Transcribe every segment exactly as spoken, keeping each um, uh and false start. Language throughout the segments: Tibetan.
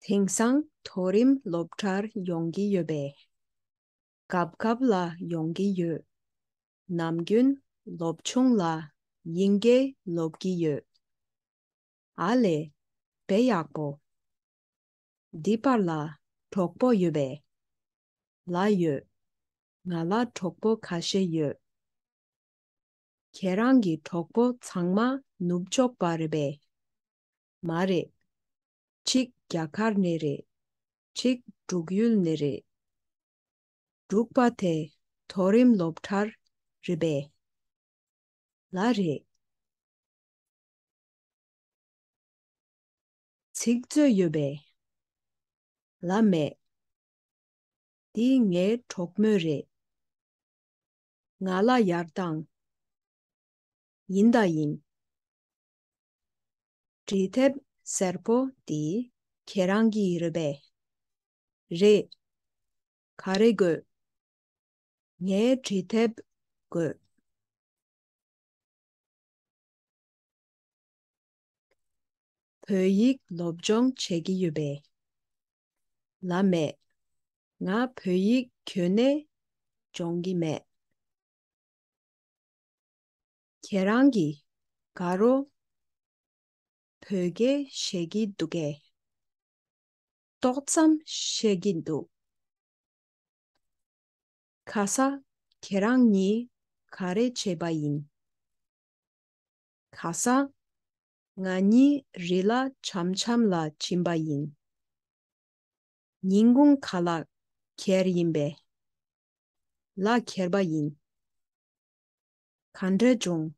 དེང་སང་མཐོ་རིམ་སློབ་གྲྭར་ཡོང་གི་ཡོད་པས། སྐབས་སྐབས་ལ་ཡོང་གི་ཡོད། ནམ་རྒྱུན་སློབ་ཆུང་ལ་དབྱིན་སྐད་སློབ་ཀྱི་ཡོད། ཨ་ལས། དཔེ་ཡག་པོ། འདི་པར་ལ་གྲོགས་པོ་ཡོད་པས། ལགས་ཡོད། ང་ལ་གྲོགས་པོ་ཁ་ཤས་ཡོད། ཁྱེད་རང་གི་གྲོགས་པོ་ཚང་མ་ནུབ་ཕྱོགས་པ་རེད་པས། མ་རེད། གཅིག་རྒྱ་གར་ནས་རེད། གཅིག་འབྲུག་ཡུལ་ནས་རེད། འབྲུག་པ་དེ་མཐོ་རིམ་སློབ་གྲྭར་རེད་པས། ལགས་རེད། ཚིག་མཛོད་ཡོད་པས། ལགས་མེད། འདི་ངའི་གྲོགས་མོ་རེད། ང་ལ་ཡར་བཏང་། ཡིན་ད་ཡིན། འབྲི་དེབ་སེར་པོ་འདི་ཁྱེད་རང་གི་རེད་པས། རེད། ག་རེ་དགོས། ངས་འབྲི་དེབ་དགོས། བོད་ཡིག་སློབ་སྦྱོང་བྱེད་ཀྱི་ཡོད་པས། ལགས་མེད། ང་བོད་ཡིག་གྱོན་ནས་སྦྱོང་གི་མེད། ཁྱེད་རང་གིས་དགའ་རོགས། བོད་སྐད་བཤད་ཀྱི་འདུག་གས། ཏོག་ཙམ་བཤད་ཀྱི་འདུག་ཁ་ས་ཁྱེད་རང་གཉིས་ག་རེ་བྱས་པ་ཡིན། ཁ་ས། ང་གཉིས་རི་ལ་འཆམ་འཆམ་ལ་ཕྱིན་པ་ཡིན། ཉིན་གུང་ཁ་ལག་ཁྱེར་ཡིན་པས། ལགས་ཁྱེར་པ་ཡིན། ག་འདྲ་བྱུང་།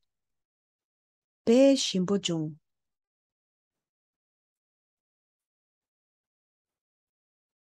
དཔེ་ཞིམ་པོ་བྱུང་